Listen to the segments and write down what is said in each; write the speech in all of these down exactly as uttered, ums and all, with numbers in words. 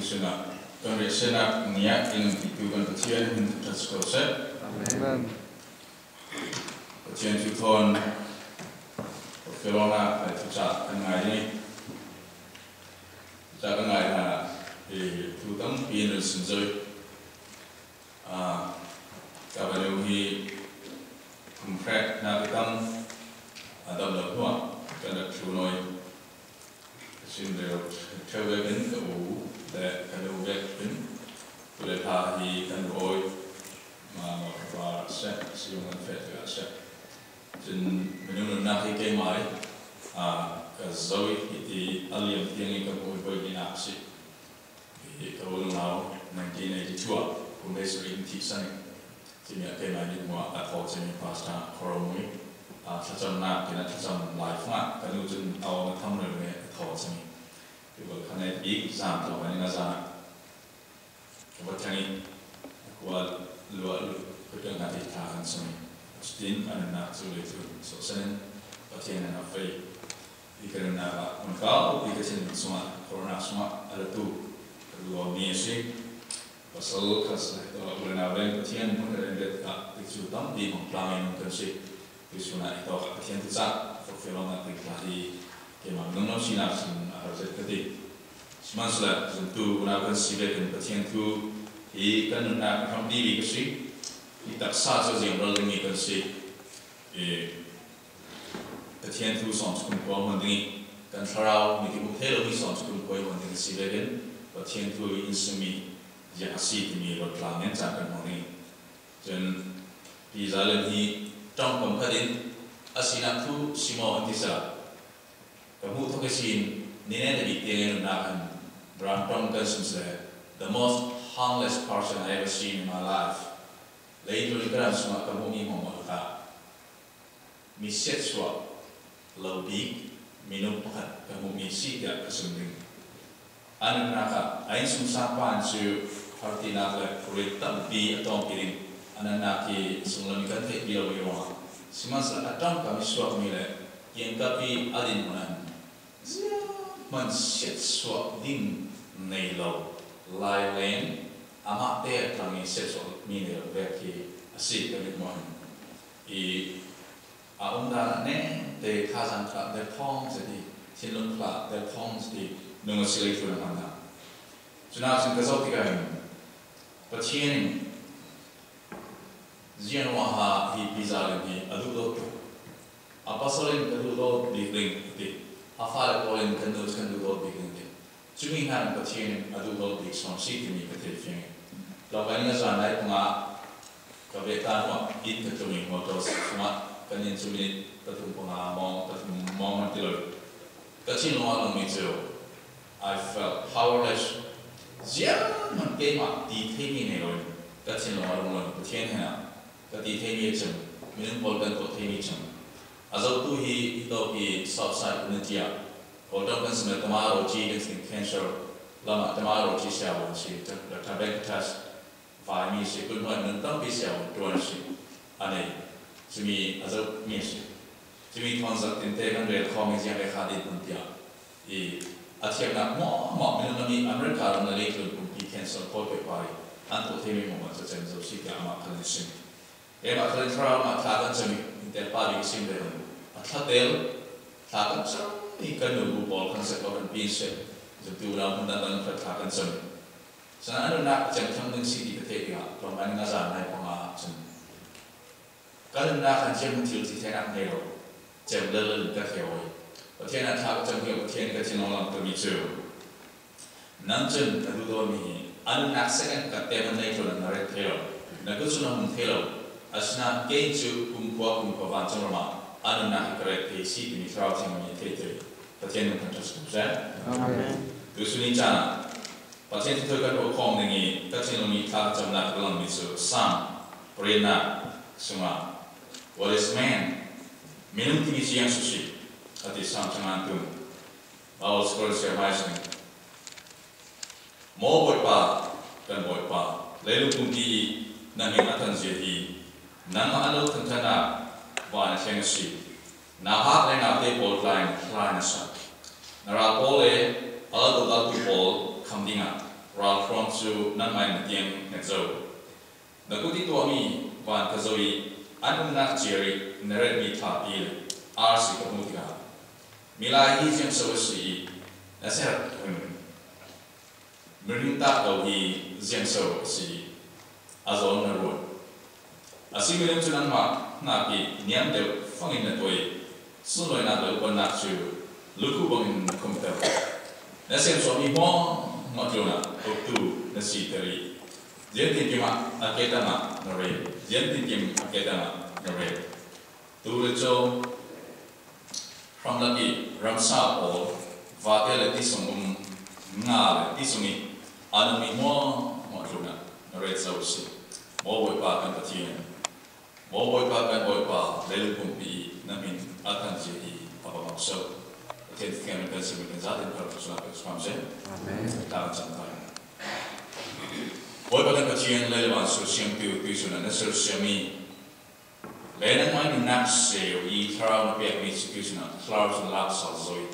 Sinah kan riahsiatnak ngiat in an pitu kan Pathian min thangṭhat si ko seh. Amen. Pathian thu thawn fialnak le thucah kan ngai ding. Thucah kan ngai hna i thu tampi in run sim zo i, aa, ka va nu hi kum hrenh nak i tam a dam lo hnuah kan rak thlu nawn. Ka sin rero ṭheu vekin ka u le ka nu vekin tu le hla hi kan ruah i, ma, ma ka pa seh, si kan feh tu seh. Cun minung nunnak hi keimah i, aa, ka zoh i, hiti a liam tiang i ka hmuh i voihnak si. Hi ka u nunau nineteen eighty-two ah kum beisarih in thihsan i, cumi ah keimah i mithmuh ah a thaw cem i Pastor Khuarum i, aa, thlacamnak in a thlacam lai fungah ka nu cun a awng a tham rero i a thaw cem i, tu bal khan ei bik zam tlo kan in a zan ah ka va thang i, a kua luah luh ka piak hna ti thla kan cam i, cutin a nunnak cu lei thun sawhsan in Pathian an a fei. Hi ka nunnak ah hmunkau hi ka thinlung chungah, corona chungah a latu ka duhmi a si. Pasal khat si le tawh u le nau len Pathian hmun a len tikah tikcu tampi hmang tlang in kan si. Tuisun ah hi tawk Pathian thucah fokfialnak ding tla hi keimah minung lo sinak cun a har zet ka ti. Sihmanhsehlaw zumtu unau kan si vekin Pathian thu hi kan nunnak a hrampi bik a si. Hi taksa cu ziangral dingmi kan si. I Pathian thu sawm cu kumkhua hmuan ding i kan thlarau mi ti hmuh theih lomi sawm cu kumkhua i hmuan ding a si vekin Pathian thu i in simmi ziah a si timi ruat tlang in caan kan hmuh ding i cun Pi Za Lem hi ṭongkam khat in a sinak thu si maw an ti seh. Ka hmuh thok ihsin ni nen a bik tiang i nunnak ah hin ram ṭong kan sim seh, the most harmless person I ever seen in my life. Leitlun ka ram sungah ka hmuhmi hmuahhmuah lakah mi siatsuah lo bik minung pakhat ka hmuhmi si tiah ka sim ding. A nunnak ah a innsungsang pa in cu hartinak le ril tampi a tawngpi ding, a natnak hi sunglam i kan theihpi lomi ruangah, sihmanhsehlaw a ṭongkam i suakmi le kiangkap i a dinhmun ah ziahman siatsuah ding nei lo, lailen amah te a ṭang i siatsuah mi nei lo vek hi a si ka mithmuh ah hin. I a umdan ah nengte thazaang khlah derthawng zet i, thinlung khlah derthawng zet i nung a si lei thun a hman hna. Cunah cun ka zoh tikah hin Pathian in ziangruangah hi Pi Za Lem hi a duhdawt tuk. A pasal in ka duhdawt bik ding a ti. A fale pawl in kan nu cu kan duhdawt bik ding a ti. Cumi hna in Pathian in a duhdawt bik sawn si timi ka theih fiang i, tlawmai ni a zan nai panga ka veh ta hnuah inn ka tlung i motor sungah kan inn cu minit pathum panga mawng pathum mawng an ti lo i ka thinlung ah lungmi cu I felt powerless. Zianghman keimah ti theimi nei loin ka thinlung a lung loin Pathian hnenah ka ti theimi a cem, minung pawl kan tuah theimi cem. A zohtu hi hitawk i Southside Unity ah Kawlram kan sim le Tamaroci kan si, cancer lamah Tamaroci siavuan si, Tabeng Katas vaimi si, kut hnuai minung tampi siavuan ṭuan si a nei. Cumi a zohmi a si. Cumi thawn zat tinte kan rel khawm i ziang le kha din hmun tiah i a thiamnak hmuahhmuah minung lam i America ram le leitlun pumpi cancer pawl pekpar i an tuah theimi hmuahhmuah cacem zo si tiah amah khan a sim. Keimah khan thlarau mah thla kan cam i, inntel pa bik a sim ve hmanh a thla tel thla kan cam i kan nubu pawl khan sek kan pin sek zumtu unau hmun dang dang khat thla kan cam i. Sana a nunnak a cem thang ding si ti ka theih tikah tlawmai ni a zan nai panga cun ka nunnak ah cem thil ti theinak nei lo, cem lel lel in ka hreu i Pathian ah thla ka cam tikah Pathian ka thinlung lam kami cu nang cun na duhdawtmi hi a nunnak second khat te hmanh nei ṭuan na ret thei lo, na kut cu na hum thei lo. Asinain kei cu kumkhua kumkhua vancung ram ah a nunnak hi ka ret thei si timi Thlarau Thiang nih a thei thei. Pathian min thangṭhat si ko seh. Amen. Tuisun ni caan ah Pathian thuthui kan ruah khawm ding i ka thinlung i thla ka camnak ka langmi cu Saam pariatnak sungah, "What is man? Minung timi cu ziang si si?" a ti Saam cawngantu Bible Scholar Sia Hmai sin, "Maw Bawipa, kan Bawipa, leilung pumpi i na hmin a thanzia hi nangmah an lo thangṭhatnak vai na thleng a si. Nauhak le naute pawl tla in hla na sak. Na ral pawl le a lal dodaltu pawl kham dingah Ralhruang cu nangmah in na tiang hnget zo. Na kut i tuahmi van ka zoh i an umnak ciar i na retmi thlapi le arsi ka hmuh tikah milai hi ziangso a si i na serh hun mihring tak ko hi ziangso a si i a zawn na ruat. A si minung cu nangmah hnak i niam deuh fangin na tuai. Sunlawinak le upatnak cu lukhu bangin na khumter. Na siamsuahmi hmuahhmuah tlunah uktu na siter i ziantinkim ah a ke tangah na rel, ziantinkim a ke tangah na rel. Tu le caw hramlak i ramsa pawl vate le tisung um nga le tisung i a nungmi hmuahhmuah tlunah na rel zo a si. Maw Bawipa kan Pathian, Maw Bawipa kan Bawipa, leilung pumpi i na hmin a than zia hi a va ngakso. Pathian thutiam in kan simi kan zaten kar cu nak kan sukam zen. Amen. Tang cang kai. Bawipa kan Pathian, lei le van sur siam piu piu cu na na sur siam i le nangmah nunnak seu i thlarau na piak mi cu piu cu na thlarau cu lak sal zoi.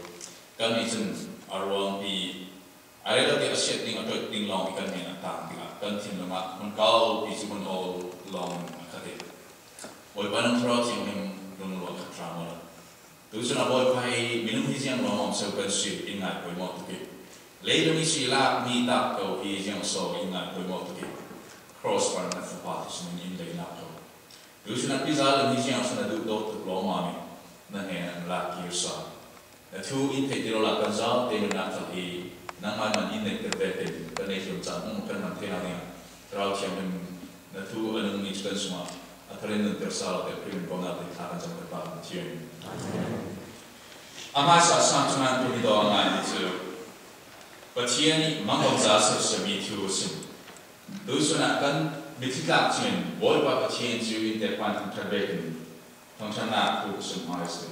Kan nih cun a ruang pi a rel ti a siat ding a ṭoit ding lawng i kan hnenah tang tikah kan thinlung ah hmun kau pi cu hmun awl lawng a khat i Bawipa nang thlarau thianghlim lungruah khat ṭha maw la. Tu cun a Bawipa hi minung hi ziang lawng awm so kan si in ngai poimawh tuk i leilung i si lak mi tak ko hi ziang so in ngai poimawh tuk i cross par na fapa ti sin in lei nak ko. Tu cun a pizza le mi ziang cun a duh dawt tuk lawng mah mi na hnenah na lak kir sa. Na thu in theih ti lo la kan zau te nunnak khal hi nangmah man in neih ter vekin kan neih hliam caan hmuahhmuah kan man thei nak dingah Thlarau Thianghlim na thu a nungmi cu kan sungah a thar in nunter sa lo te Khrih min pomnak ding thla kan cam kan Pa kan Pathian. A hmaisa sang cungan tu ni daw a ngai mi cu Pathian i mangbangza sersiammi thu a si. Tu cun ah kan mitthli tlak cungin Bawipa Pathian cu in te pan thangṭhat vekin thangṭhatnak thu ka sim hai si.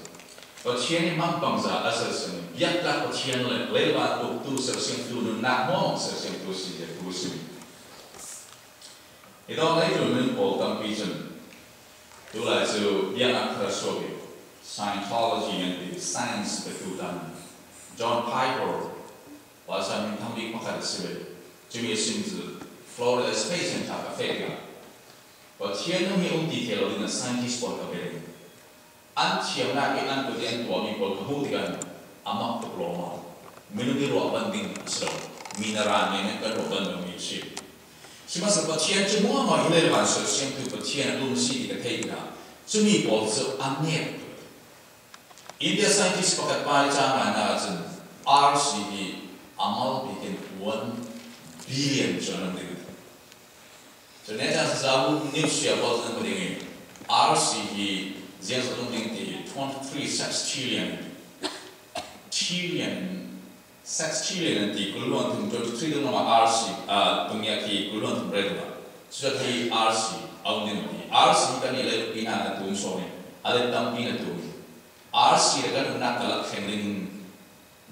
Pathian i mangbangza a sersiam i biaktlak Pathian le leiba uktu sersiamtu nunnak hmuahhmuah sersiamtu si tiah thu a sim. Hi dawh leitlun nun pawl tampi cun tulai cu biaknak thar a suak i Scientology an ti, science petu tan John Piper, Laisai hminthang bik pakhat a si ve. Cumi a sim cu Florida State Center ka feh tikah Pathian nung hi um ti thei lo ding a scientist pawl ka bel in an thiamnak i an kut i an tuahmi pawl ka hmuh tikah a mak tuk lawng a minung i ruah ban ding a si lo. Mi na ran ngai kan ruah ban lomi a si. Sihmanhsehlaw Pathian cu hmuahhmuah hi le van sersiamtu Pathian a um a si ti ka theih tikah cumi pawl cu a nget. India scientist pakhat pa i caan ngannak ahcun R C hi a mal bikin one billion cu an um ding. Cun nih caan zabu nuclear pawl an um ding i R C hi ziangzat um ding ti twenty three sextillion, trillion, sextillion an ti, kul hluan thum, twenty three dunglam ah R C, ah, tungyak hi kul hluan thum rel ah. Cucaah hi R C a um ding ti. R C kan i lei pi hna na tum sawn i a let tampi na tum. R C le kan umnak ka lak thleng ding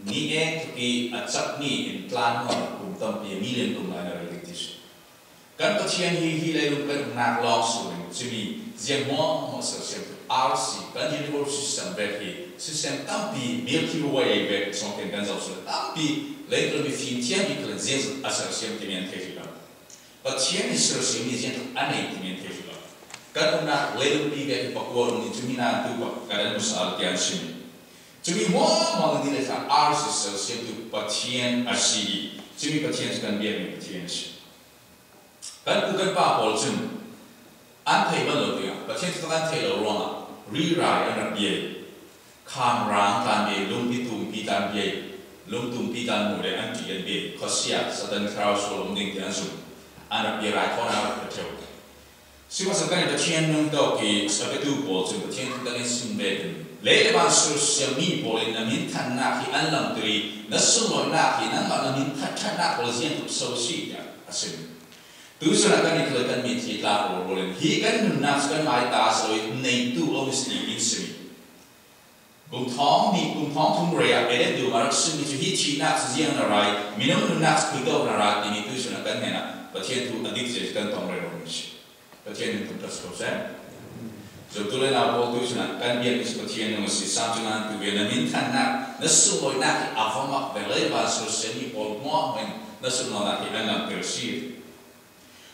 ni eng tuk i a cak ni in tlan hmang kum tampi a million kum lai na rel ding ti si. Kan Pathian hi hi leilung kan umnak lawng sual in cumi ziang hmuahhmuah sersiam tu R C kan universe system vek hi system tampi Milky Way vek sawngken kan zoh sual tampi leitlun mi fim thiam mi khalan ziang a sersiam timi an thei hri lo. Pathian hi sersiam mi ziang a nei timi an thei hri lo. Kan umnak leilung pi vek hi pakua rung in cumi nan tu pak kan an musa tian simi. Cumi hmuahhmuah ni le thla R C sersiam tu Pathian a si i cumi Pathian cu kan biakmi Pathian a si. Kan pu kan pa pawl cun an thei bal lo tikah Pathian thutak an thei lo ruangah rirai an rak bia i khamrang tlan bia i lungpi tumpi tlan bia i lungtumpi tlan mu le an ṭih an bia i khuasia Satan thlarau sual um ding tiah an zum. An rak bia rai thawn an rak ṭheu. Sihmanhsehlaw kan i Pathian nung tawk i sapetu pawl cun Pathian thutak in sim vekin lei le van sersiammi pawl in na minthannak hi an langhter i na sunlawinak hi nangmah na min ṭhatnak pawl ziang tuk so si tiah a sim. Tucun ah kan i khalei kan mitthli tlak rualrual in hi kan nunnak cu kan mai ta so i neitu a um si in simi. Kum thawng nih, kum thawng thum rei ah Eden dum a rak sunmi cu hi thihnak cu ziang na rai, minung nunnak cu khui dawh na rai timi tucun ah kan hnenah Pathian thu a dik cia kan tong rero mi si. Pathian in tum ṭha si ko seh. Zumtu le nau pawl tucun ah kan biakmi cu Pathian nung a si. Sang cu nan tu ve na minthannak, na sunglawinak hi a va mak ve lei van sersiammi pawl hmuahhmuah in Na sut nawn ah hi an lang tel si.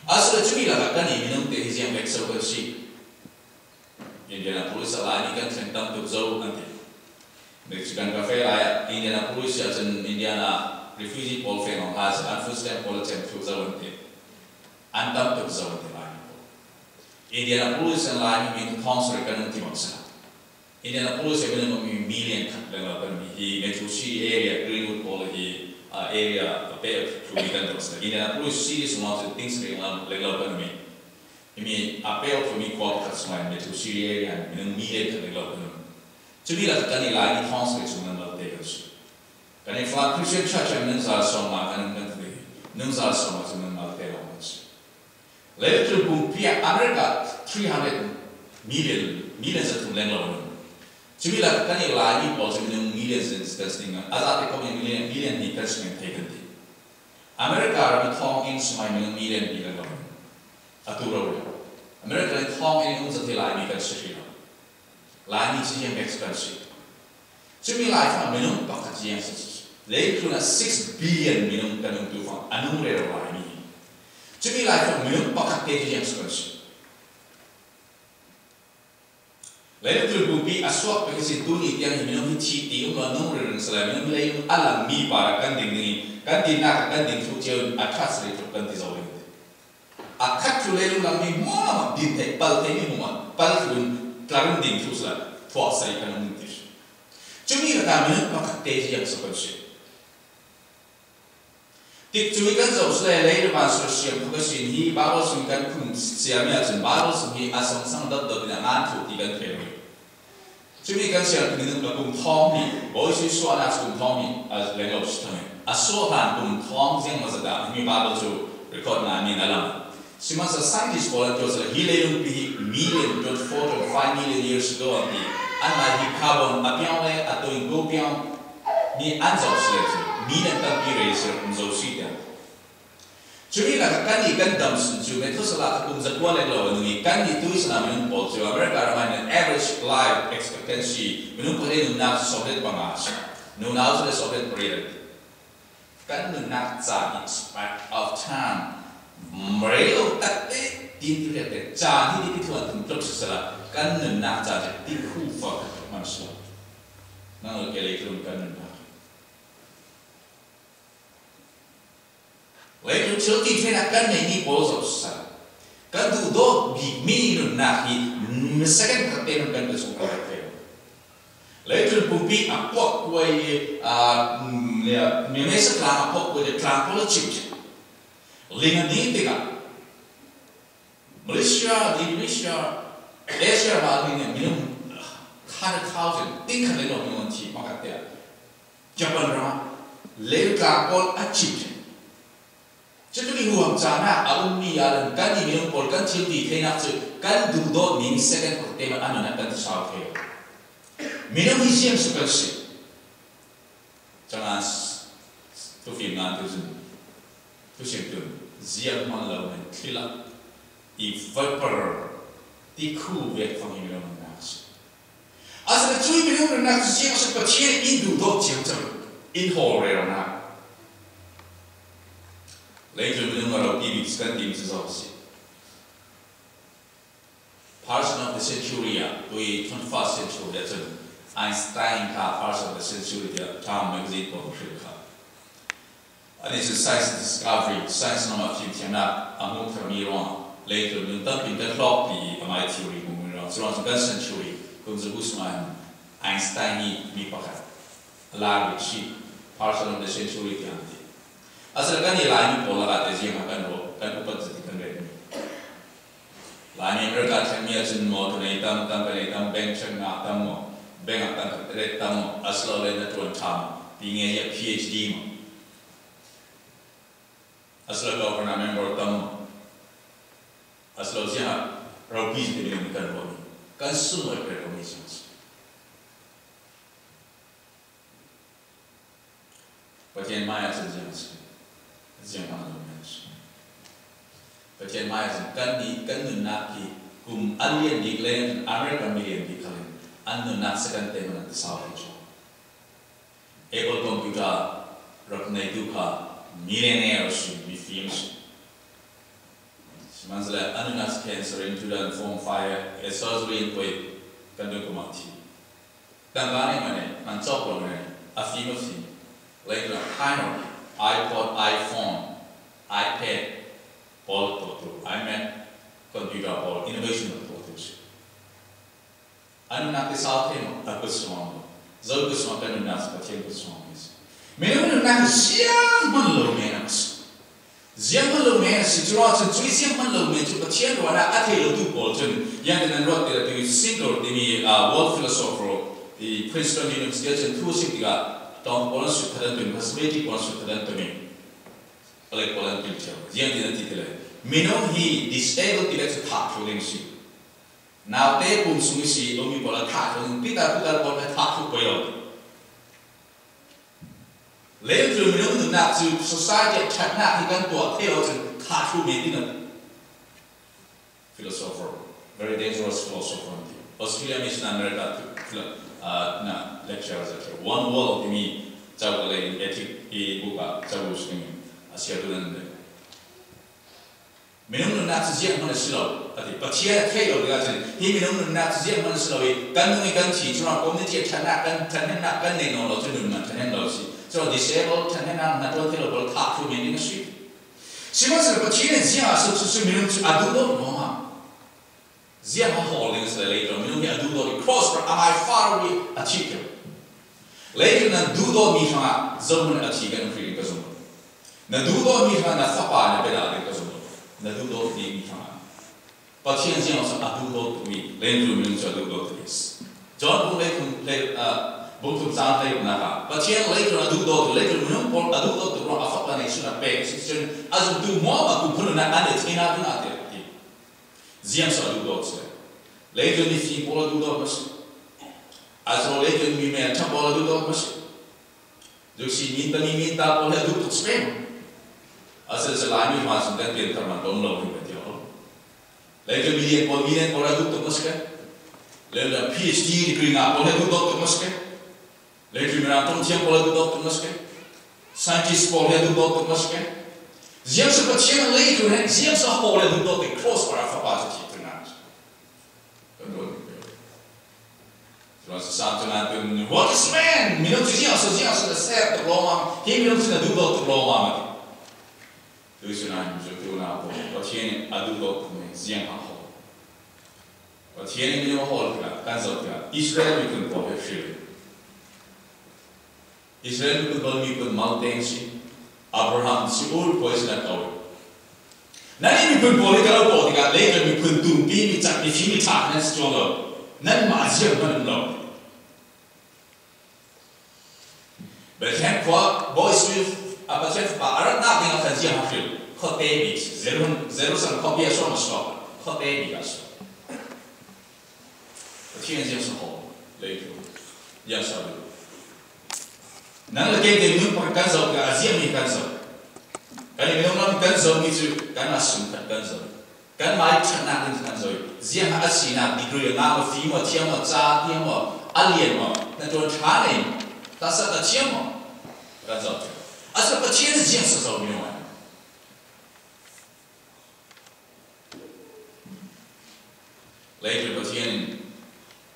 A sut a cumi lakah kan i minung te hi ziang vek so kan si. Indianapolis a Laimi kan thleng tam tuk zo an ti. Mexican cafe lai ah Indianapolis ah cun Indiana refugee pawl feh hong hal an food stamp pawl a cem thluh zo an ti. An tam tuk zo an ti Laimi pawl. Indianapolis an Laimi min thawng sari kan ti bang sa. Indianapolis a minung mi million khat lenglo kan mi hi, metro city area, Greenwood pawl hi, a area a pe a thumi kan dawh sa. Indianapolis city sungah cun ting sari lenglo kan mi. Himi a pe a thumi khua pakhat sungah metro city area minung million khat lenglo kan mi. Cumi lakah kan i Laimi thawng sari chung lenglo te kan si. Kan i Flam Christian Church a minung za sawng ma kan kan ti. Minung za sawng ma cun lenglo te lo kan si. Leitlun pumpi ah America three hundred million, million zathum lenglo. Cumi lakah kan i Laimi pawl cu minung million zin kan si ding a, a zate kong in million, million ni kan si men thei kan ti. America ram thawng in sumai minung million ni lenglo. A tu ro le. America ram thawng in um zat hi Laimi kan si ri lo. Laimi cu ziang bek kan si. Cumi lai fang minung pakhat ziang si. Leitlun ah six billion minung kan um tu fang a nung rero Laimi. Cumi lai fang minung pakhat te ziang si kan si. Leitlun pumpi a suak pek sin tuni tiang hi minung hi thi ti um lo nung rero si lai minung hi lei a lang mi pa kan ding ni kan ding nak kan ding thu ciau a khat sari tuk kan ti zo ding. A khat cu leilung lam mi hmuahmah din theih, pal theih mi hmuahmah pal cu tlar in ding cu sila thuah sai kan um ti. Cumi ka ta minung pakhat te ziang so kan si. Tikcu i kan zoh sila lei le van sur siam kha ka sin hi Bible sung kan khum siam ia cun Bible sung hi a songsang dot dot in a ngan thu ti kan thei. Cumi kan siangtho nih a kum thawng nih, Bawi Jesuh suahnak kum thawng nih a leng lo si thang i, a suah hlan kum thawng ziangmasa dah himi Bible cu record ngai mi na lam. Sihmanhsehlaw scientist pawl an tuah sila hi leilung pi hi million, twenty-four, twenty-five million years ago an ti. Anmah hi carbon a piang le a tuin ko piang nih an zoh sila cu million tampi rei sila kum zo si tiang. Cumi lakah kan i kan dam sun cu Methuselah a kum zakua leng lo a nung i kan i tui sana minung pawl cu America ramah in average life expectancy minung pahnih nunnak cu sawmlet panga a si. Nunau cu le sawmlet pariat a ti. Kan nunnak caan hi span of time marei lo tak te tin ti riat te caan hi ti thuan thum tluk sisala kan nunnak caan hi ti khu fak man si lo. Nang lo ke lei tlun kan nunnak. Leitlun thil ti theinak kan neihmi pawl zoh siseh, kan duhdawt bikmi nunnak hi second khat tein kan ka chung kal ve. Leitlun pumpi a puak kuai, aa, mm, ya, mi meisa tlang a puak kuai le tlang pawl a chim ṭhin. Ling a ni tikah Malaysia, Indonesia, Asia ral hi nih minung hundred thousand, ting khat le lo minung an thi hmakhat tiah Japan ram ah leilung tlang pawl a chim ṭhin. Cucu mi huam caan ah a ummi aa kan i minung pawl kan thil ti theinak cu kan duhdawtmi second pakhat te man a nun ah kan ti sau thei. Minung hi siangsu kan si. Cangan tufim ngan tu cun tusim tun ziang hman lo nen thil ah i vapor ti khu vek fang i minung nunnak a si. A si le cui minung nunnak cu ziang a si Pathian in duhdawt ciamco in hawl rero hna. Leitlun minung a ropi bik kan timi cu zo a si. Person of the Century ah, tui twenty-first century ah cun Einstein kha Person of the Century tiah Time magazine pawl hrilh kha. Ani cun science discovery, science hnam ah fimthiamnak a hmuhtermi ruangah leitlun nun tampi kan hlawkpi i amai theory hmuhmi ruang. Curuang cun kan century kum zabu sungah hin Einstein nih mi pakhat a lar bik si, Person of the Century tiang ti. A si le kan i Laimi pawl lakah te ziangah kan rawh, kan upat zat i kan retmi. Laimi America thlengmi ahcun mawṭaw nei tam, tangka nei tam, bank cheque ngah tam maw, bank ah tangka ret tam maw, a si lo le na ṭuan ṭha maw, pi nge zia PhD maw, a si lo governor member tam maw, a si lo ziangah ropi zat i kan ruahmi, kan sung le kan ruahmi ziang a si. Pathian hmaiah cun ziang a si, zianghman lo men a si. Pathian hmaiah cun kannih kan nunnak hi kum an lian bik le America mi lian bik khal in an nunnak second te man an ti sau hi cu. Apple computer rak neitu kha Millionaire si, mifim si. Sihmanhsehlaw a nunnak cancer in two thousand four five a surgery in poi kan dun kumang thi. Tangka nei mane, man chok lo nei, a fim a fim. Later, China, iPod, iPhone, iPad, pawl to tu, iMac, computer pawl, innovation to tu si. A nunnak te sau thei maw, a kut suang maw. Zo kut suang, ka nunnak Pathian kut suang maw si. Minung nunnak ziang man lo me nak si. Ziang man lo me nak si, curuangah cun cui ziang man lo me cu Pathian ruahnak a thei lo tu pawl cun, yang te nan ruat te tu, Singler timi, ah, world philosopher, i Princeton University cun thu a sim tikah, tong pawl an sut khat an tum, cosmetic pawl an sut khat an tum i, palek pawl an kilcia. Ziang ti nan ti te le. Minung hi disabled ti le cu thah thu ding si. Naute pum sung i si, lomi pawl a thah thu, pitar, pitar pawl a thah thu poi lo. Leilung minung nunnak cu society a ṭhatnak hi kan tuah thei lo cun thah thu men ding a philosopher, very dangerous philosopher an ti. Australia mission America tu, philo-, ah, na lecture a zat. One World timi cauk a lei in ethic i book ah cauk a si ding a siatu nan lei. Minung nunnak cu ziah hmanh a si lo, a ti. Pathian a theih lo tikah cun, hi minung nunnak cu ziah hmanh a si lo i, kan nung i kan thi, curuangah community a ṭhatnak kan, ṭhathnemnak kan neih nawn lo, cu nun hmanh ṭhahnem lo a si. Curuangah disabled, ṭhathnemnak hna ṭuan thei lo pawl thah thu men ding a si. Sihmanhsehlaw Pathian in ziah a si cu, cu minung cu a duh dawh lawmmam. Ziah a hawl ding a si le lei, minung hi a duh dawh i cross par amai far away a thih kho. Leitlun nan duhdawtmi hrangah zohhmanh a thi kan hrilh in ka zumh lo. Na duhdawtmi hrangah na fapa na biadah ding ka zumh lo. Na duhdawtmi hrangah Pathian ziangah a duhdawt tukmi leitlun minung cu a duhdawt tuk i si. John bung hleithum, hlei, ah, bung thum cang hleiruknak ah Pathian leitlun a duhdawt tuk, leitlun minung pawl a duhdawt tuk ruang a fapa nei sun a pek a si cun a zumtu hmuahhmuah kungkhunnak an i theinak ding ah a ti. Ziang so a duhdawt si le leitlun mifim pawl a duhdawt maw si? A so leitlun mi mel ṭha pawl a duhdawt maw si? Zuk si min tami min ta pawl he a duh tuk si peng. A siseh, Laimi hna cun kan pianthar man tom lo ding kan ti lo. Leitlun million pawl, million pawl a duh tuk maw si ke? Leitlun PhD degree ngah pawl he a duh tuk maw si ke? Leitlun mirang ṭong thiam pawl he a duh tuk maw si ke? Scientist pawl he a duh tuk maw si ke? Ziang so Pathian leitlun he ziang so a hawl he a duh tuk, cross par a fapa cu thih tu nak. Kan ruat ding pei. Curuangah Sam cu nan tun, "What is man?" Minung cu ziang a si, ziang a si, na ser tuk lawmmam, hi minung cu na duhdawt tuk lawmmam a ti. Tuisun ah cu tu na pawl, Pathian in a duhdawt tuk mi ziang a hawl. Pathian in minung a hawl tikah, kan zoh tikah, Israel miphun pawl he hril. Israel miphun pawl miphun malte an si. Abraham si Ur khua ihsin a ko. Nannih miphun pawl hi ka lo kawh tikah, leitlun miphun tumpi, mi cak, mi fim, mi ṭha nan si cuang lo. Nanmah ziang hmanh um lo. Bethlehem khua Bawi Israel a Pathian fapa a ratnak ding a khan ziang a hril. Khuate mi, Jeru-, Jerusalem khuapi a suam a suak. Khuate mi a suak. Pathian ziang sa haw, leitlun ziang sa lu. Nang le kei te minung pakhat kan zoh, a ziang mi kan zoh. Kan i minung lam kan zoh mi cu kan a sum khat kan zoh. Kan mai ṭhatnak in kan zoh. Ziang a sinak, degree a ngah maw, fim maw, thiam maw, ca thiam maw, a lian maw, na tuan ṭha nei, ta sa ta thiam maw, kan zoh. A sa Pathian ziang sa zoh minung ai. Leitlun Pathian in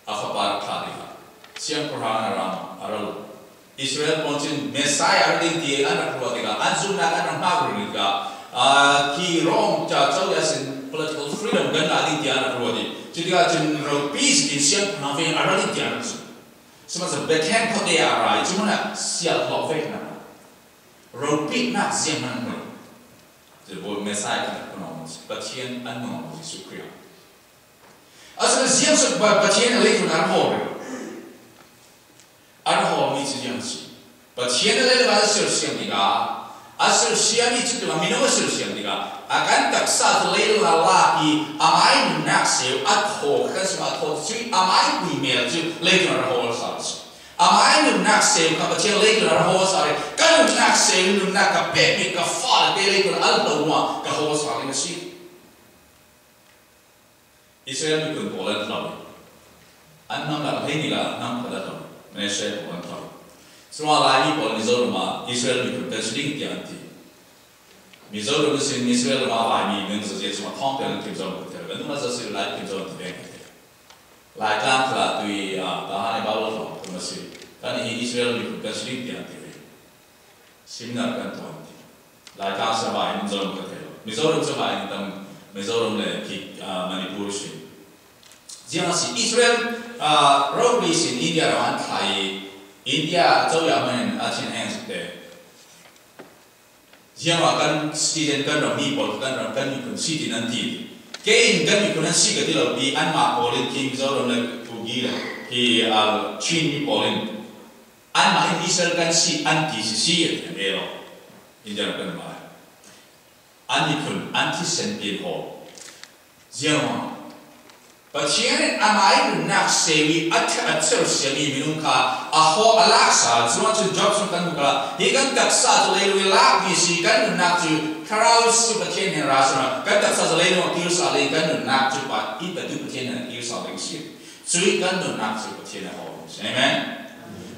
a fapa rak thlah tikah siangpahrang a ra, a ra lo. Israel pawl cun Messiah a ra ding ti an rak ruah tikah an zumhnak an rak hngak rih tikah, aa, khi Rom ca co le sin political freedom kan ngah ding ti an rak ruah dih. Cutikah cun ropi si in siangpahrang ve in a ra ding ti an rak zumh. Sihmanhsehlaw Bethlehem khuate ah a ra i cu hmanh ah sial hlawh ve hna. Ropitnak zianghman hmanh. Cu Messiah kan hmu Pathian an hmu Jesuh Khrih. A si ziang suk Pathian a leitlun a hawl rih. A hawl mi cu ziang si. Pathian a leitlun a sersiam tikah, a sersiam mi cu tuma minung a sersiam tikah, a kan taksa cu leitlun a lak i amai nunnak seu a thaw, kan sung a thaw cu amai pui mel cu leitlun a hawl sal si. Amai nunnak seu kha Pathian leitlun a hawl sal i, ka nunnak seu nunnak ka pek mi ka fale te leitlun a lo ruang ka hawl sal in a si. Israel miphun pawl an hlo. An hnam lak hei ni la hnam khat a hlo. Manasseh pawl an hlo. Cuma Laimi pawl Mizoram ah Israel miphun kan si ding tiah an ti. Mizoram sin Israel ram a vai mi nung sa zia suma thawng te nung kim zong ka thel. Nung a za si lai kim zong ti beng ka thel. Lai tlang thla tui, ah, ta ha ni ba lo lo, tu ma si. Kan hi Israel mi kun kan si ding tiang ti ve. Seminar kan tuan ti. Lai tlang sa vai nung zong ka thel. Mizoram sa vai nung tam Mizoram le ki, ah, Manipur si. Ziang a si Israel, ah, rokri sin India ram an thai. India, zau ya man, a chin heng si te. Ziang a kan citizen kan ram mi pawl kan ram kan mi kun si ti nan ti. Kei in kan mi kun an si ka ti lo ti an ma pawl in Kim Zoram le Kuki le ki, ah, Chin mi pawl in. An ma in Israel kan si an ti si si a ti an e lo. India kan ma. An mi kun an ti sen pin ho. Ziang a. Pathian in amah i nunnak sewi a th-, a thil siami minung kha a haw a laksa, curuang cun Job sung kan hmuh kha, hi kan taksa cu leilung i lak mi si, kan nunnak cu Thlarau cu Pathian he ra sawm, kan taksa cu leilung a kir sa le kan nunnak cu pa i petu Pathian he kir sa ding si. Cui kan nunnak cu Pathian a haw ding si. Amen.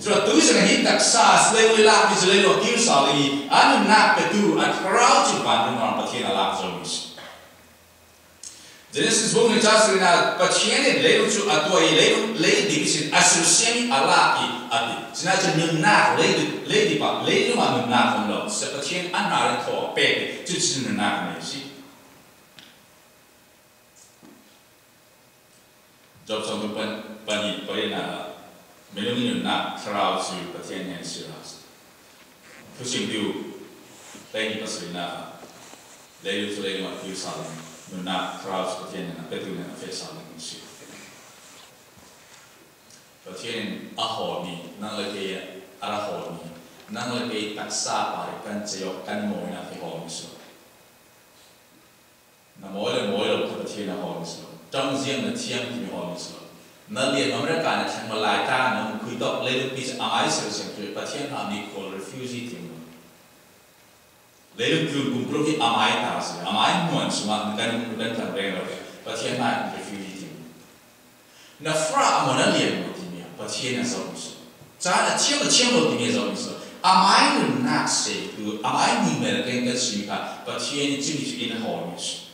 Cun tu sin hi taksa leilung i lak mi cu leilung a kir sa le a nunnak petu a Thlarau cu vantung Pathian a lak zo mi si. Genesis bung ni ca sirina Pathian in leilung cu a tuai i leilung lei dik sin a sirsiam i a lak i a ti. Sina cu nunnak lei dik, lei dik pa, leilung a nunnak om lo. Sa Pathian a hna le thaw a pek i cu cu nunnak a nei si. Job sawm tu pan, pan i, pan i na Minung i nunnak thlarau cu Pathian he an si lai. Thusim tu, tei ni pasarihnak ah, leilung cu leilung ah kir sal in, nunnak thlarau cu Pathian he an petu he an feh sal in si. Pathian in a hawlmi, nang le kei a ra hawlmi, nang le kei taksa pah kan cei awk kan mawinak hi hawlmi si lo. Na mawi le mawi lo kha Pathian a hawl mi si lo. Ṭong ziang na thiam timi hawl mi si lo. Na lian America na thleng malai ta na um khui tawk leilung pi cu a ngai sel siang khui Pathian hna mi khawl refugee tim lo. Leilung tlun kum paruk hi a ngai ta si. A ngai hmuan sungah na kan um kan tlang reng lo. Pathian hna in refugee tim lo. Na fra a maw na lian maw timi ah Pathian a zoh mi si lo. Caan a thiam a thiam lo timi a zoh mi si lo. Amai nunnak sei tu, amai mi mel keng kan si kha Pathian in cumi cu in a hawl mi si.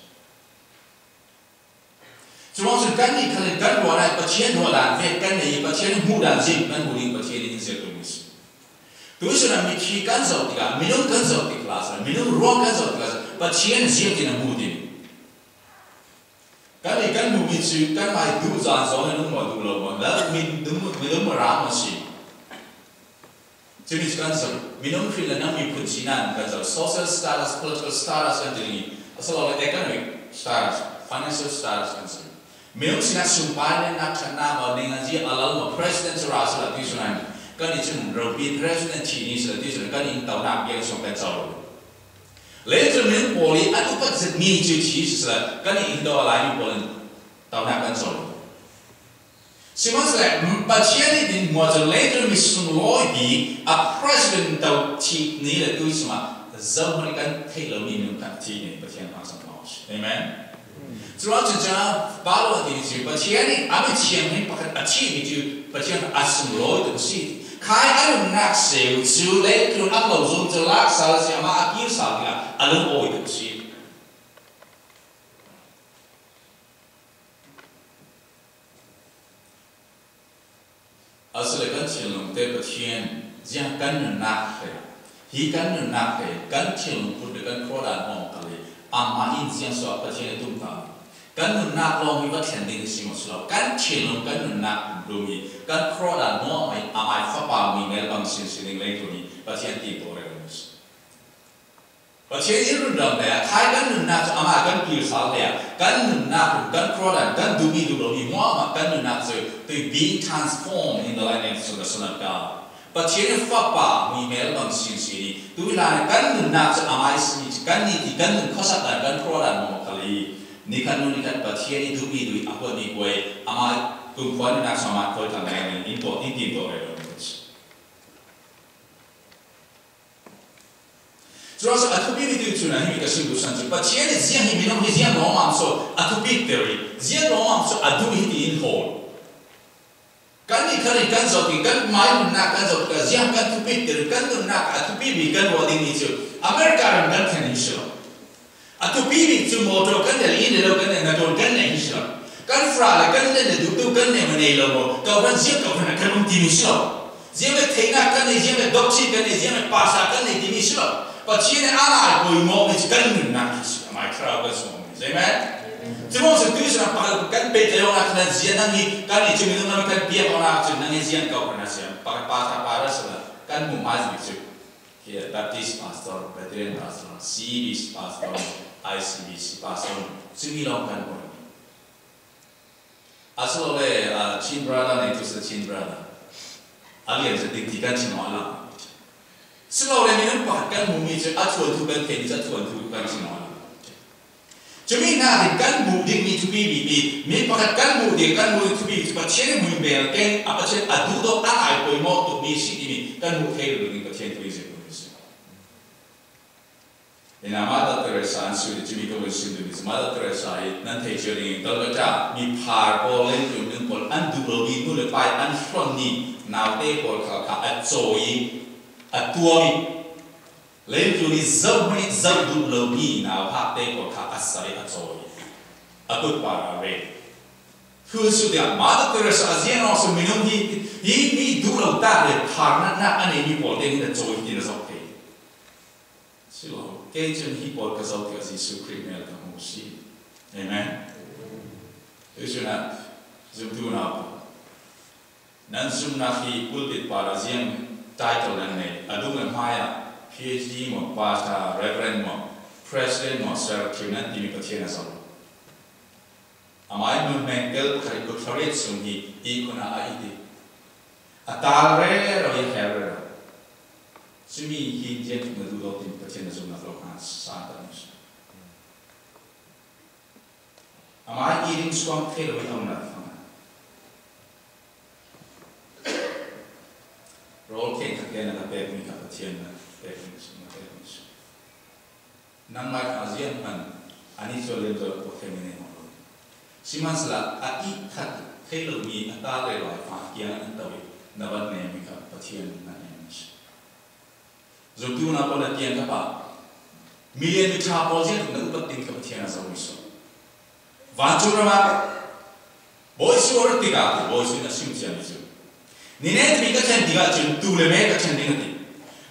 Curuang cun kannih khal in kan ruahnak i Pathian ruah dan vek kan nei i Pathian hmuh dan zin kan hmuh ding Pathian in in ziak mi si. Tu cun a mitthli kan zoh tikah, minung kan zoh tik hlah cun, minung ruang kan zoh tikah cun Pathian ziangtin a hmuh ding. Kan i kan hmuhmi cu kanmah i duh zan zong in lungmual duh lo maw? Lal min, minung ra maw si? Cumi cu kan zoh. Minung hrin le nang miphun si nan kan zoh. Social status, political status kan ti ding i, a si lo le economic status, financial status kan zoh. Minung sinak sumpai le nak khatnak maw, ning an zia a lal maw, president cu ra si lo ti cu nan. Kan i cun ropi president thi ni si lo ti cu nan. Kan i tonak bia song kan zoh lo. Leitlun minung pawl i an upat zetmi cu thi siseh, kan i Indo a Laimi pawl in tonak kan co. Sihmanhsehlaw Pathian nih dinhmuah cun leitlun mi sunglawi bik a president to thih ni le tui sungah zohhmanh kan theih lomi minung khat thih ni Pathian hmang cang hna u sih. Amen. Curuangah cun ca Paulo a timi cu Pathian nih a mi thianghlim pakhat a thihmi cu Pathian a sunglawi tuk a si. Khai a nunnak seu cu leitlun a lo zumh cu lak sal a si, amah a kir sal tikah a lungawi tuk a si. Asile kan thinlung te Pathian ziang kan nunnak hlei, hi kan nunnak hlei, kan thinlung phut le kan khua dan hmawm kal i amah in ziang suak Pathian a tumtang. Kan nunnak lawng hi va thlen ding a si maw si lo. Kan thinlung, kan nunnak pumlum hi kan khua dan hmawm i amai fapa mi mel bang sin si ding lei tuni Pathian ti taw rero a si. Pathian in rundam hlei ah, khai kan nunnak cu amah kan kir sal hlei ah, kan nunnak run, kan khua dan, kan duhmi duh lomi hmuahhmuah kan nunnak cu to being transformed in the likeness of the Son of God. Pathian in fapa mi mel bang sin si ni, tu hlan ah kan nunnak cu amah i simi cu kan nih ti kan nun khuasak dan, kan khua dan maw khal i, nikhat nu nikhat Pathian i duhmi duh i a huatmi kuai, amah kumkhua nunnak cu amah khawi kan ngai in tuah, in tim tuah rero. Curuangah a thupi mi tu cun a himi ka sim duhsan cu Pathian nih ziang hi minung hi ziang lawngmang cu a thupi ter i ziang lawngmang cu a duh hi tiin hawl. Kan nih khan kan zoh ti, kan mai nunnak kan zoh tikah ziang kan thupi ter, kan nunnak a thupi mi kan ruah ding mi cu America ram kan thlen hi si lo. A thupi bik cu motor kan nei, inn le lo kan nei, naton kan nei hi si lo. Kan fra le kan len le duhtu kan nei maw, nei lo maw, kawhhran ziang kawhhran ah kan um timi si lo. Ziang le theihnak kan nei, ziang le doctrine kan nei, ziang le pasa kan nei timi si lo. Pathian nih a ngai poimawhmi cu kan nunnak hi si, amai thlarau kan sawm. Amen. Cumawng cu tuisun ah pakhat kan pehtlaih awknak kha nan zian nang hi, kan i cumi nung lam kan piak awknak cun nang hi ziang kawhhran ah siam. Pakhat pasa para sala kan hmuh hmai cu. Kei Baptist pastor, Presbyterian pastor, C B C pastor, I C B C pastor, cumi lawng kan hmuh. Asilole, ah, Chin brother nih tu sa Chin brother. A lian sa ding ti kan Chin awk a lang. Silole minung pakhat kan hmuhmi cu a thuanthu kan theihmi cu a thuanthu kan Chin awk a lang. Cumi hnakin kan hmuh dingmi thupi bikmi, mi pakhat kan hmuh ding, kan hmuh ding thupi cu Pathian hmuihmel keng, a Pathian a duhdawt a ngai poimawh tukmi si timi kan hmuh thei lo ding Pathian thu in ziah a si. Ina Mother Teresa an sut i cumi ka vun sim duhmi cu Mother Teresa hi nan thei cio ding in Calcutta miphar pawl le minung pawl an duh lomi nu le pa i an hronmi naute pawl kha kha a cawi i a tuam i Leitlun i zoh hmanh i zoh duh lomi nauhakte pawl kha a sal i a cawi, a kut par a rel. Thu sut tiah Mother Teresa a ziang awk si minung hi, hi mi duh lo tak le pharnatnak a neimi pawl te hin a cawi hi tin a zoh thei. Si lo, kei cun hi pawl ka zoh tiah Jesuh Khrih mel ka hmuh si. Amen. Tuisun ah zumtu unau pawl. Nan zumhnak hi pulpit par ah ziang title nan nei, a dung le hmai ah P H D maw, Pastor, Reverend maw, President maw, Sir Kim nan timi Pathian a zoh. Amah i hmun hmeng tel pakhat i kut thariat sung hi i khun ah a it i a tal rero i a her rero. Cumi hi ziang tuk na duh lo timi Pathian a zumhnak lo hna sang tak mi si. Amah i ding suang thei lo i a um lai fang ah. Rawl khen khat khen a ka pekmi kha Pathian na pekmi si, na pekmi si. Nangmah kha ziang hmanh a nih cu a liam zo ko thei mi nei maw lo. Sihmanhsehla a ih khat thei lomi a ta le lai fa kiang an to i na van nemi kha Pathian na nemi si. Zumtu na pawl na tiang ka pah. Milian miṭha pawl ziang na upat ding ka Pathian a zoh mi so. Vancung ram ah Bawi Jesuh a rat tikah Bawi Jesuh in a sim ciami cu, ni nen timi ka thlen tikah cun tu le me ka thlen ding a ti.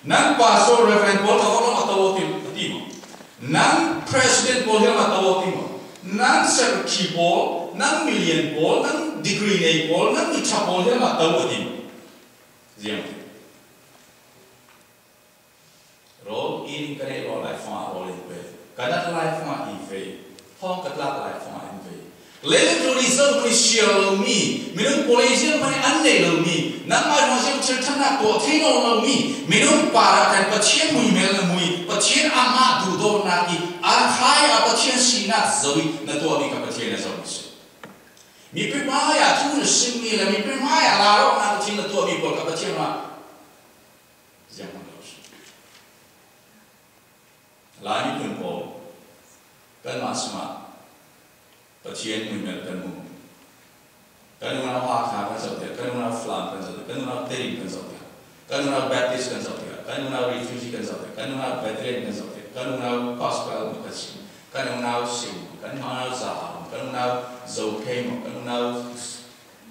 Nang pastor, reverend pawl ka vorh a to aw ti, a ti maw? Nang president pawl hiam a to aw ti maw? Nang secretary pawl, nang milian pawl, nang degree nei pawl, nang miṭha pawl hiam a to a ti maw? Ziang ti. Rawl in kan ei rawl lai fangah rawl in pe. Kan at lai fangah in ve. Thawng ka tlak lai fangah in ve. Leitlun i zoh hmanh i siar lomi, minung pawl i ziang hmanh i an nei lomi, nangmah i hmang ziang thil ṭhatnak tuah thei nawn lomi, minung parah kan Pathian muimel na mui, Pathian amah duhdawtnak i a khai a Pathian sinak zoh i na tuahmi kha Pathian a zohmi si. Mi hmai ah thu na simmi le mi hmai ah larawknak thil na tuahmi pawl kha Pathian amah zianghman lo si. Lai miphun pawl, kanmah sungah Pathian muimel kan hmu. Kan unau Hakha kan zoh tiah, kan unau Falam kan zoh tiah, kan unau Tedim kan zoh tiah, kan unau Baptist kan zoh tiah, kan unau Refugee kan zoh tiah, kan unau Bethlehem kan zoh tiah, kan unau Gospel kan si, kan unau Sing, kan unau Zahau, kan unau Zophei maw, kan unau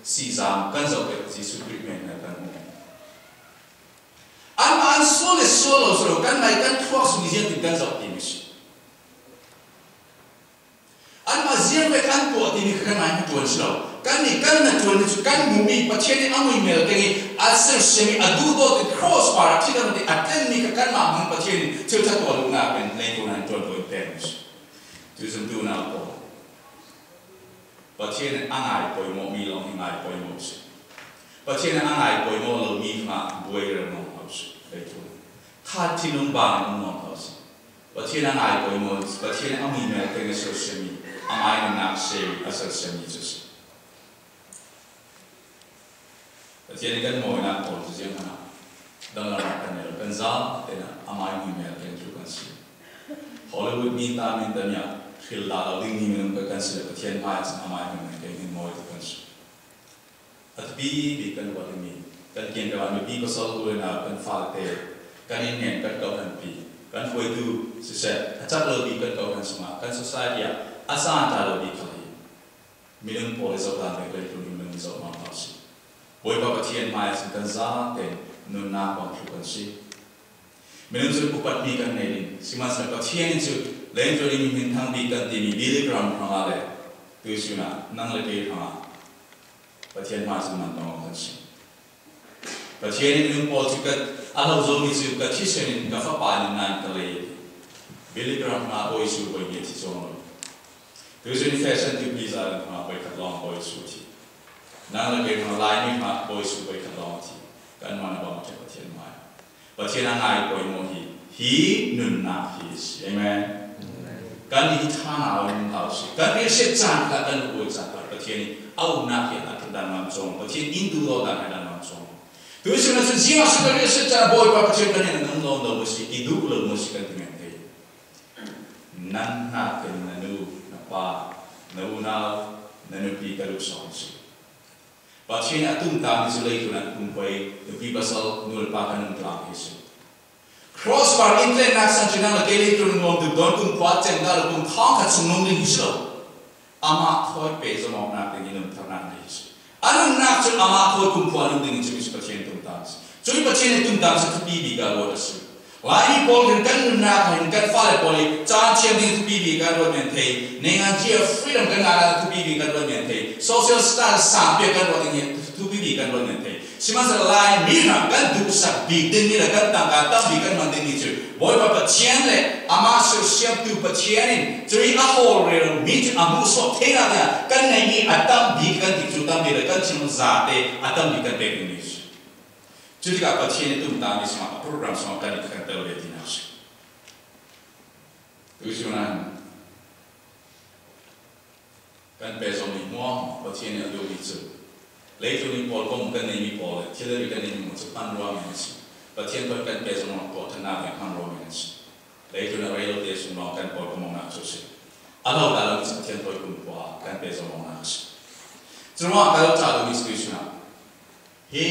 Sizang kan zoh tiah, Jesuh Khrih muimel kan hmu. Anmah an sual le sual lo si lo, kan nai kan thluak sung i ziangtin kan zoh timi si. Anmah ziang vek an tuah timi kha kan nai hna ṭuan si lo. Kannih kan na ṭuan hi cu kan hmuhmi Pathian nih a muimel keng i a sersiam i a duhdawt i cross par ah thil a tlenmi kha kanmah hmang Pathian nih thil ṭha tuah luhnak in leitung ah ṭuan tuah in pek si. Tuizumtu unau pawl. Pathian in a ngai poimawh mi lawng hi ngai poimawh si. Pathian in a ngai poimawh lo mi hna buai rero nawn lo si. Leitlun kha thinlung bang in um nawn lo si. Pathian a ngai poimawh, Pathian a muimel keng a sersiam mi, amah i nunnak se a sersiam mi cu si. Pathian in kan mawinak pawl cu zianghman ah danglamnak kan nei lo, kan za tein ah amah i muimel keng cu kan si. Hollywood mi ta min tami ah hril dah lo ding mi minung kan si le Pathian hmai ah cun amah i muimel keng hin mawi tu kan si. A thupi bik kan ruah dingmi kan kiangkap ah mipi pasal u le nau kan fate kan in ngen kan kawhhranpi Kan hruaitu siseh, a cak lo bik kan kohran sungah, kan society ah a zan ta lo bik kha hi. Minung pawl i zoh dan bek leitlun in minung i zoh mawk hna usih. Bawipa Pathian hmai ah cun kan zate nunnak bang thlu kan si. Minung cun upat mi kan ngei ding. Sihmanhsehlaw Pathian in cu leitlun in minthang bik kan timi Billy Graham hrangah le tuihsun ah nang le kei hrangah Pathian hmai cun man tong kan si. Pathian in minung pawl cu ka, a lo zomi cu ka thisen in ka fapa in nan ka lei. Billy Graham hrangah bawi su bawi nih a thi cuang lo. Tuihsun in fashion tupi za in hrangah bawi khat lawng bawi su a thi. Nang le kei hrangah Laimi hrangah bawi su bawi khat lawng a thi. Kan man a bang a ṭha Pathian hmai. Pathian a ngai poimawh hi, hi nunnak hi a si. Amen. Kan i ṭha hna in hau si. Kan riahsiat caan kha, kan luhbuai caan kha Pathian in a umnak hi a ṭhat dan lam cuang. Pathian in duhdaw dan hi dan lam cuang. Tuihsun ah cun ziah si kan riahsiat caan Bawipa Pathian kan in a nung lawm lo maw si, i duh lo maw si kan ti men thei. Nan hnakin na nu, na pa, na unau, na nupi ka duhsawm si. Pathian a tumtang mi cu leitlun ah kumkhuai nupi pasal nu le pa kan um tlang hi si. Cross bar in tlennak san cu nang le kei leitlun nuam duh dawn kumkhua cem dah lo kum thawngkhat sung nung ding hi si lo. Amah thawi pehzom awknak ding in um thar nak hi si. A nunnak cu amah thawi kumkhua nung ding in cu Pathian tumtang si. Cui Pathian in tumtang si thupi bik a ruat a si. Laimi pawl hin kan nunnak ah hin kan fale pawl i caan thiam ding thupi bik kan ruat men thei, neingan zia freedom kan ngah nak thupi bik kan ruat men thei, social status sang piak kan ruat ding hi thupi bik kan ruat men thei. Sihmanhsehlaw Laimi hna kan duhsak bik dingmi le kan tangka tam bik kan hman dingmi cu Bawipa Pathian le amah sersiamtu Pathian in cui a hawl rero mi cu a hmuhsuak theinak dingah kan ngeihmi a tam bik kan ti cu tam bik le kan thinlung zate a tam bik kan pek dingmi cu. Cutikah Pathian i tumtangmi sungah a program sungah kan i kan tel ve tinak si. Tuihsun ah kan pehzommi hmuahhmuah Pathian i a duhmi cu leitlun i pawlkom kan neimi pawl le thilri kan neimi hmuah cu hmanrua men an si. Pathian pawl kan pehzom lo tuah ṭhannak ve hmanrua men an si. Leitlun a rei lote sung lawng kan pawlkom awknak cu si. A lo dah lo cu Pathian pawl kumkhua kan pehzom awknak a si. Curuangah ka lo ṭha duhmi cu tuihsun ah hi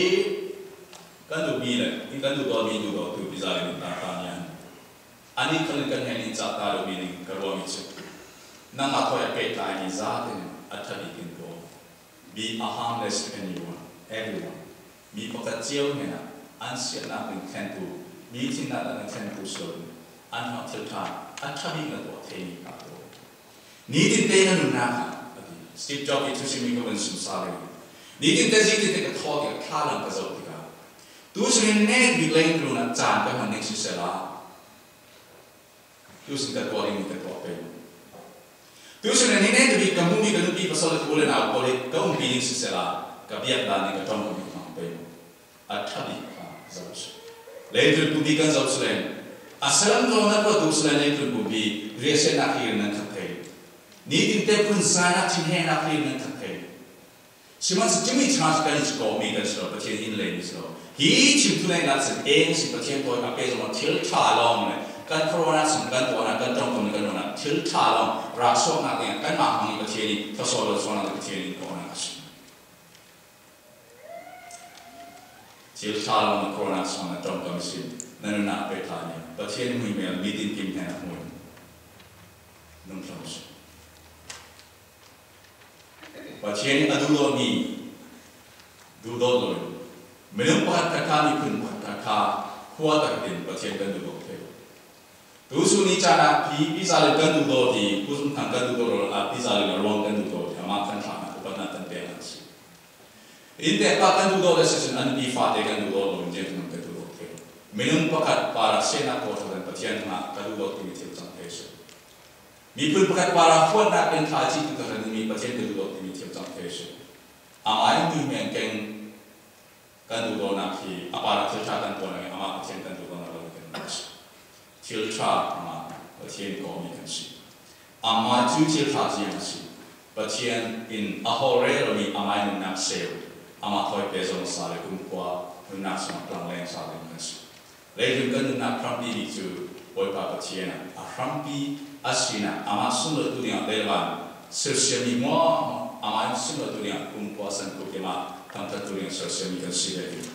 kan duhmi le hi kan duhdawtmi duhdawtu Pi Zali nuntak ta nih an anih khal in kan hnen in cah ta deuhmi ning ka ruahmi cu nangmah thawi a pehtlai mi zate nih a ṭha bik in ko. Be a harmless anyone, everyone. Mi pakhat cio hnenah an siatnak ding thlentu, mi thinnak dang thlentu si loin an hmang thil ṭha a ṭha bik na tuah theimi hna ko. Nitin te na nunnak ah, a ti. Steve Jobs i thusimmi ka vun sim sal rih. Nitin te, zitin te ka thawh tikah, thlalang ka zoh tikah, tuihsun in nen bik leitlun ah caan ka hman ning siseh la, tuihsun ka tuah ding ka tuah pei. Tuihsun in hi nen bik ka hmuhmi ka nupi pasal le ka u le nau pawl hi ka umpi ning siseh la, ka biak dan ning ka ṭong ka hmang pei. A ṭha bik kha zoh si. Leitlun pumpi kan zoh si len, a salam tlawng na tuah duh si len leitlun pumpi riahsiatnak hi nan khat thei. Nitin te phun zainak thinhengnak hi nan khat thei. Sihmanhsehlaw cumi chance kan i kawhmi kan si lo, Pathian in leimi si lo. Hi chim thuneihnak sin eng si Pathian thawi a pehzom thil ṭha lawng le kan khuaruahnak sung kan tuahnak kan ṭongkam le kan nunnak thil ṭha lawng rak suaknak dingah kanmah hmang i Pathian i thluasuah lo suaknak ding Pathian in kawhnak a si. Thil ṭha lawng na khuaruahnak sung na ṭongkam sin na nunnak pehtlai nih Pathian hmuihmel nitin kim hnen a hmu in nung thlam si. Pathian a duhdawtmi duhdawt loin minung pakhat khat kha, miphun pakhat khat kha khua takin Pathian kan duhdawt thei. Tuihsun ni caan ah Pi, Pi Zali kan duhdawt i, Pu Zumthang kan duhdawt lo, a Pi Zali a ruang kan duhdawt i, amah kan thlahnak upatnak kan pek a si. Inntek pa kan duhdawt le si cun an pi fate kan duhdawt lo, in ziangtin kan duhdawt thei. Minung pakhat parah siatnak tuah thawten Pathian hna ka duhdawt timi thil cang thei si. Miphun pakhat parah huatnak in thla cihtu thawten mi Pathian ka duhdawt timi thil cang thei si. Amah in mi men keng kan duhdawtnak hi a parah thil ṭha kan tuahnak i amah Pathian kan duhdawtnak lo kan si. Thil ṭha amah Pathian kawhmi kan si. Amah cu thil ṭha ziang a si. Pathian in a hawl rero mi amah i nunnak seu, amah thawi pehzom sa le kumkhua nunnak sungah tlangleng sa ding kan si. Leitlun kan nunnak hrampi bik cu Bawipa Pathian a hrampi a sinak, amah sunglawitu dingah lei le van sersiammi hmuahhmuah, amah in sunglawitu dingah kumkhua san kuk i amah thangṭhattu dingah sersiammi kan si ve ding.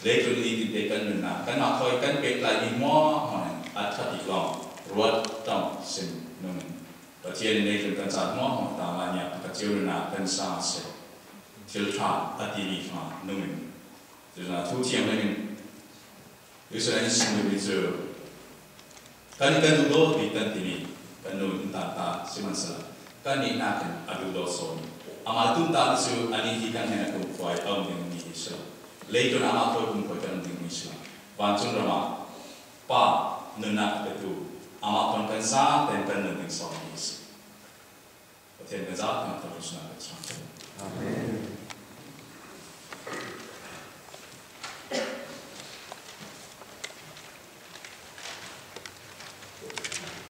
Leitlun nitin te kan nunnak, kanmah thawi kan pehtlaimi hmuahhmuah nih a ṭha bik lawng ruat tawh sim nungin, Pathian in leitung kan zat hmuahhmuah tangah niah a ka cio nunah kan sa a si. Thil ṭha a timi hna nungin, Jesuh thu thiang nungin, Jesuh in sim nungin cu, kan kan duhdawt bik kan timi kan nu in tanta sihmanhsehlaw, kan nih hna khin a duhdawt sawhmi, amah tumtahmi cu anih hi kan hnenah kumkhua i a um dingmi hi si lo. Leitung amah thawi kumkhua i kan um dingmi si lo. Vancung ram ah Pa nunnak a petu amah thawn kan zaten kan nun ding sawhmi hi si. Pathian kan zaten kan thawhṭi sunak kan chang. Amen.